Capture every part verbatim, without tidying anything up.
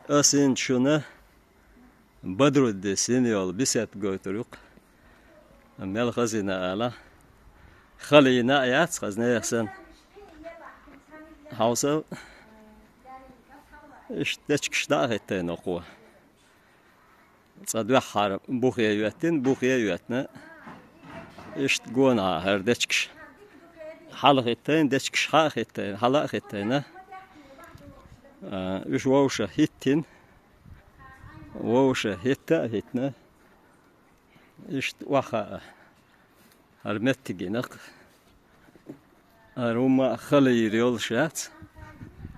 Ас ина шуна Бадруддин сина йола беседа гойтур ю-кх. Мел хазийна ала. Хала йина а яц хаза нехан санна. Хьовсал. Иштта дечкаш дӀа а хӀиттайна кхо. Цкъа дуьххьара бухе а йоьттина, бухе а йоьттина. Иштта гонахьа хӀара дечкаш. Хьала хӀиттайна, дечкаш хьа а хӀиттайна, хьала а хӀиттайна. А, уьш вовша хӀиттина. Вовша хӀитта а хӀиттина. Иштта охьа а. ХӀара меттигина-кх. ХӀара хӀума а хала йийр йолуш яц.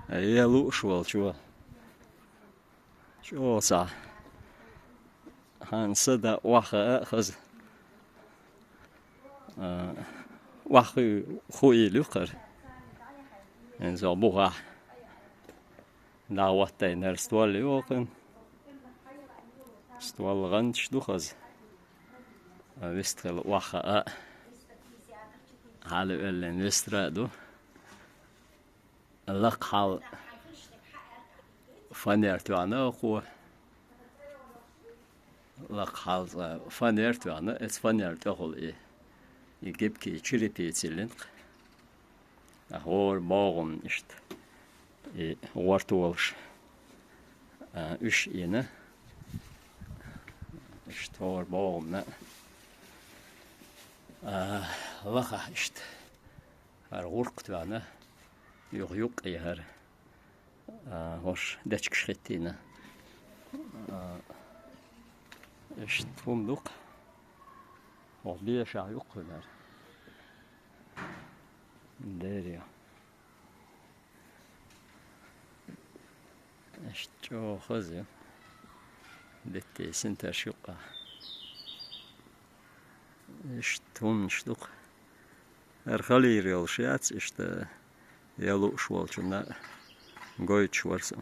Е лууш волчо. ЧӀогӀа схьа. Хьан сада охьа а хаза. А, охьа ху-, хуийла ю-кх хӀара. ХӀинца бухахь. ДӀахӀоттайна хӀара стол ю вокхуьнан. Стол гӀанташ ду хаза. А вистхила охьа а. Хьала оьллина вистра а ду. Лакха хьал фанер тоьхна а кхо. Лакха хьал цкъа фанер тоьхна, эца фанер тӀехула и, и гибкий черепица йиллина-кх. ХӀора богӀамна иштта и гӀорта волуш, а, уьш йина. Иштта хӀора богӀамна, а, лахахь иштта хӀара гӀуркх тоьхна, юха юккъе хӀара, а, хӀорш дечкаш хӀиттийна. А, иштта хӀума ду-кх. ХӀокху бешахь юккъе хӀара. Дера ю. Иштта чӀогӀа хаза ю. Дитте синтарш юккъахь. Иштта хӀуманаш ду-кх. ХӀара хала йийр йолуш яц, иштта е лууш волчунна гойтуш вара со.